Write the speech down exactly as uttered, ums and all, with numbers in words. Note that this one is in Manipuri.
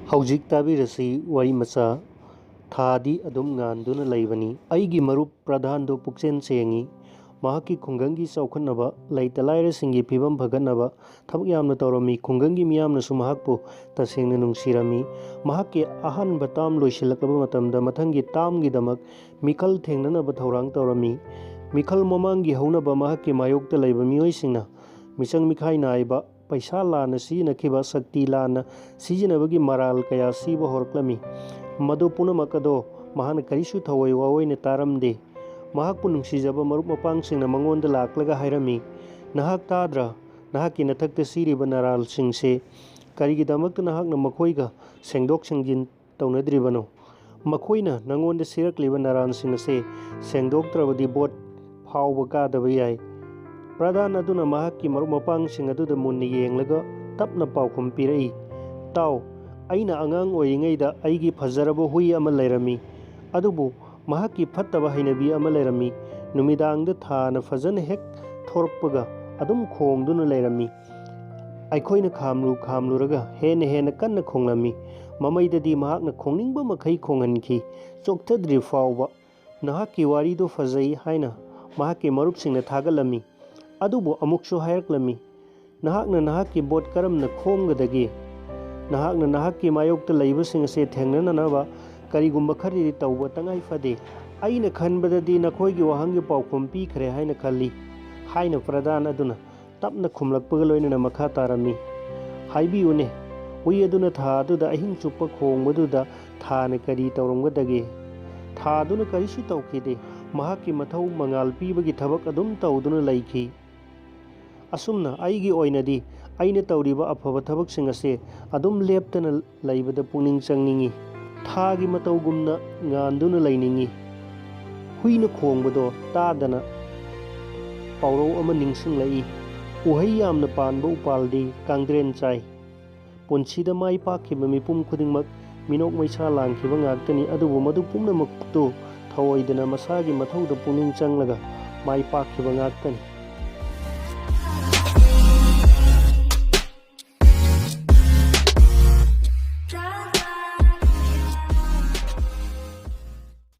ꯍꯧꯖꯤꯛ ꯇꯥꯕꯤꯔꯁꯤ ꯋꯥꯔꯤ ꯃꯆꯥ, ꯊꯥꯗꯤ ꯑꯗꯨꯝ ꯉꯥꯟꯗꯨꯅ ꯂꯩꯕꯅꯤ꯫ ꯑꯩꯒꯤ ꯃꯔꯨꯞ ꯄ꯭ꯔꯙꯥꯟꯗꯨ ꯄꯨꯛꯆꯦꯜ ꯁꯦꯡꯏ꯫ ꯃꯍꯥꯛꯀꯤ ꯈꯨꯡꯒꯪꯒꯤ ꯆꯥꯎꯈꯠꯅꯕ, ꯂꯩꯇ ꯂꯥꯏꯔꯁꯤꯡꯒꯤ ꯐꯤꯕꯝ ꯐꯒꯠꯅꯕ ꯊꯕꯛ ꯌꯥꯝꯅ ꯇꯧꯔꯝꯃꯤ꯫ ꯈꯨꯡꯒꯪꯒꯤ ꯃꯤꯌꯥꯝꯅꯁꯨ ꯃꯍꯥꯛꯄꯨ ꯇꯁꯦꯡꯅ ꯅꯨꯡꯁꯤꯔꯝꯃꯤ꯫ ꯃꯍꯥꯛꯀꯤ ꯑꯍꯥꯟꯕ ꯇꯥꯝ ꯂꯣꯏꯁꯤꯜꯂꯛꯂꯕ ꯃꯇꯝꯗ ꯃꯊꯪꯒꯤ ꯇꯥꯝꯒꯤꯗꯃꯛ ꯃꯤꯈꯜ ꯊꯦꯡꯅꯅꯕ ꯊꯧꯔꯥꯡ ꯇꯧꯔꯝꯃꯤ꯫ ꯃꯤꯈꯜ ꯃꯃꯥꯡꯒꯤ ꯍꯧꯅꯕ ꯃꯍꯥꯛꯀꯤ ꯃꯥꯌꯣꯛꯇ ꯂꯩꯕ ꯃꯤꯑꯣꯏꯁꯤꯡꯅ ꯃꯤꯆꯪ ꯃꯤꯈꯥꯏ ꯅꯥꯏꯕ, ꯄꯩꯁꯥ ꯂꯥꯟꯅ ꯁꯤꯖꯤꯟꯅꯈꯤꯕ, ꯁꯛꯇꯤ ꯂꯥꯟꯅ ꯁꯤꯖꯤꯟꯅꯕꯒꯤ ꯃꯔꯥꯜ ꯀꯌꯥ ꯁꯤꯕ ꯍꯧꯔꯛꯂꯝꯃꯤ꯫ ꯃꯗꯨ ꯄꯨꯝꯅꯃꯛ ꯑꯗꯣ ꯃꯍꯥꯛꯅ ꯀꯔꯤꯁꯨ ꯊꯑꯣꯏ ꯋꯥꯑꯣꯏꯅ ꯇꯥꯔꯝꯗꯦ꯫ ꯃꯍꯥꯛꯄꯨ ꯅꯨꯡꯁꯤꯖꯕ ꯃꯔꯨꯞ ꯃꯄꯥꯡꯁꯤꯡꯅ ꯃꯉꯣꯟꯗ ꯂꯥꯛꯂꯒ ꯍꯥꯏꯔꯝꯃꯤ, "ꯅꯍꯥꯛ ꯇꯥꯗ꯭ꯔꯥ? ꯅꯍꯥꯛꯀꯤ ꯅꯊꯛꯇ ꯁꯤꯔꯤꯕ ꯅꯔꯥꯜꯁꯤꯡꯁꯦ ꯀꯔꯤꯒꯤꯗꯃꯛꯇ ꯅꯍꯥꯛꯅ ꯃꯈꯣꯏꯒ ꯁꯦꯡꯗꯣꯛ ꯁꯦꯡꯖꯤꯟ ꯇꯧꯅꯗ꯭ꯔꯤꯕꯅꯣ? ꯃꯈꯣꯏꯅ ꯅꯉꯣꯟꯗ ꯁꯤꯔꯛꯂꯤꯕ ꯅꯔꯥꯜꯁꯤꯡ ꯑꯁꯤ ꯁꯦꯡꯗꯣꯛꯇ꯭ꯔꯕꯗꯤ ꯚꯣꯠ ꯐꯥꯎꯕ ꯀꯥꯗꯕ ꯌꯥꯏ꯫" ꯄ꯭ꯔꯙꯥꯟ ꯑꯗꯨꯅ ꯃꯍꯥꯛꯀꯤ ꯃꯔꯨꯞ ꯃꯄꯥꯡꯁꯤꯡ ꯑꯗꯨꯗ ꯃꯨꯟꯅ ꯌꯦꯡꯂꯒ ꯇꯞꯅ ꯄꯥꯎꯈꯨꯝ ꯄꯤꯔꯛꯏ, "ꯇꯥꯎ, ꯑꯩꯅ ꯑꯉꯥꯡ ꯑꯣꯏꯔꯤꯉꯩꯗ ꯑꯩꯒꯤ ꯐꯖꯔꯕ ꯍꯨꯏ ꯑꯃ ꯂꯩꯔꯝꯃꯤ꯫ ꯑꯗꯨꯕꯨ ꯃꯍꯥꯛꯀꯤ ꯐꯠꯇꯕ ꯍꯩꯅꯕꯤ ꯑꯃ ꯂꯩꯔꯝꯃꯤ꯫ ꯅꯨꯃꯤꯗꯥꯡꯗ ꯊꯥꯅ ꯐꯖꯅ ꯍꯦꯛ ꯊꯣꯔꯛꯄꯒ ꯑꯗꯨꯝ ꯈꯣꯡꯗꯨꯅ ꯂꯩꯔꯝꯃꯤ꯫ ꯑꯩꯈꯣꯏꯅ ꯈꯥꯝꯂꯨ ꯈꯥꯝꯂꯨꯔꯒ ꯍꯦꯟꯅ ꯍꯦꯟꯅ ꯀꯟꯅ ꯈꯣꯡꯂꯝꯃꯤ꯫ ꯃꯃꯩꯗꯗꯤ ꯃꯍꯥꯛꯅ ꯈꯣꯡꯅꯤꯡꯕ ꯃꯈꯩ ꯈꯣꯡꯍꯟꯈꯤ꯫ ꯆꯣꯛꯊꯗ꯭ꯔꯤ ꯐꯥꯎꯕ ꯅꯍꯥꯛꯀꯤ ꯋꯥꯔꯤꯗꯨ ꯐꯖꯩ" ꯍꯥꯏꯅ ꯃꯍꯥꯛꯀꯤ ꯃꯔꯨꯞꯁꯤꯡꯅ ꯊꯥꯒꯠꯂꯝꯃꯤ꯫ ꯑꯗꯨꯕꯨ ꯑꯃꯨꯛꯁꯨ ꯍꯥꯏꯔꯛꯂꯝꯃꯤ, "ꯅꯍꯥꯛꯅ ꯅꯍꯥꯛꯀꯤ ꯚꯣꯠ ꯀꯔꯝꯅ ꯈꯣꯝꯒꯗꯒꯦ? ꯅꯍꯥꯛꯅ ꯅꯍꯥꯛꯀꯤ ꯃꯥꯌꯣꯛꯇ ꯂꯩꯕꯁꯤꯡ ꯑꯁꯤ ꯊꯦꯡꯅꯅꯅꯕ ꯀꯔꯤꯒꯨꯝꯕ ꯈꯔꯗꯤ ꯇꯧꯕ ꯇꯉꯥꯏ ꯐꯗꯦ꯫ ꯑꯩꯅ ꯈꯟꯕꯗꯗꯤ ꯅꯈꯣꯏꯒꯤ ꯋꯥꯍꯪꯒꯤ ꯄꯥꯎꯈꯨꯝ ꯄꯤꯈ꯭ꯔꯦ ꯍꯥꯏꯅ ꯈꯜꯂꯤ" ꯍꯥꯏꯅ ꯄ꯭ꯔꯙꯥꯟ ꯑꯗꯨꯅ ꯇꯞꯅ ꯈꯨꯝꯂꯛꯄꯒ ꯂꯣꯏꯅꯅ ꯃꯈꯥ ꯇꯥꯔꯝꯃꯤ, "ꯍꯥꯏꯕꯤꯌꯨꯅꯦ, ꯍꯨꯏ ꯑꯗꯨꯅ ꯊꯥ ꯑꯗꯨꯗ ꯑꯍꯤꯡ ꯆꯨꯞꯄ ꯈꯣꯡꯕꯗꯨꯗ ꯊꯥꯅ ꯀꯔꯤ ꯇꯧꯔꯝꯒꯗꯒꯦ? ꯊꯥ ꯑꯗꯨꯅ ꯀꯔꯤꯁꯨ ꯇꯧꯈꯤꯗꯦ꯫ ꯃꯍꯥꯛꯀꯤ ꯃꯊꯧ ꯃꯉꯥꯜ ꯄꯤꯕꯒꯤ ꯊꯕꯛ ꯑꯗꯨꯝ ꯇꯧꯗꯨꯅ ꯂꯩꯈꯤ꯫ ꯑꯁꯨꯝꯅ ꯑꯩꯒꯤ ꯑꯣꯏꯅꯗꯤ ꯑꯩꯅ ꯇꯧꯔꯤꯕ ꯑꯐꯕ ꯊꯕꯛꯁꯤꯡ ꯑꯁꯦ ꯑꯗꯨꯝ ꯂꯦꯞꯇꯅ ꯂꯩꯕꯗ ꯄꯨꯛꯅꯤꯡ ꯆꯪꯅꯤꯡꯏ꯫ ꯊꯥꯒꯤ ꯃꯇꯧꯒꯨꯝꯅ ꯉꯥꯟꯗꯨꯅ ꯂꯩꯅꯤꯡꯏ꯫" ꯍꯨꯏꯅ ꯈꯣꯡꯕꯗꯣ ꯇꯥꯗꯅ ꯄꯥꯎꯔꯧ ꯑꯃ ꯅꯤꯡꯁꯤꯡꯂꯛꯏ, "ꯎꯍꯩ ꯌꯥꯝꯅ ꯄꯥꯟꯕ ꯎꯄꯥꯜꯗꯤ ꯀꯥꯡꯗ꯭ꯔꯦꯟ ꯆꯥꯏ꯫" ꯄꯨꯟꯁꯤꯗ ꯃꯥꯏ ꯄꯥꯛꯈꯤꯕ ꯃꯤꯄꯨꯝ ꯈꯨꯗꯤꯡꯃꯛ ꯃꯤꯅꯣꯛ ꯃꯩꯁꯥ ꯂꯥꯡꯈꯤꯕ ꯉꯥꯛꯇꯅꯤ, ꯑꯗꯨꯕꯨ ꯃꯗꯨ ꯄꯨꯝꯅꯃꯛꯇꯨ ꯊꯧꯑꯣꯏꯗꯅ ꯃꯁꯥꯒꯤ ꯃꯊꯧꯗ ꯄꯨꯛꯅꯤꯡ ꯆꯪꯂꯒ ꯃꯥꯏ ꯄꯥꯛꯈꯤꯕ ꯉꯥꯛꯇꯅꯤ꯫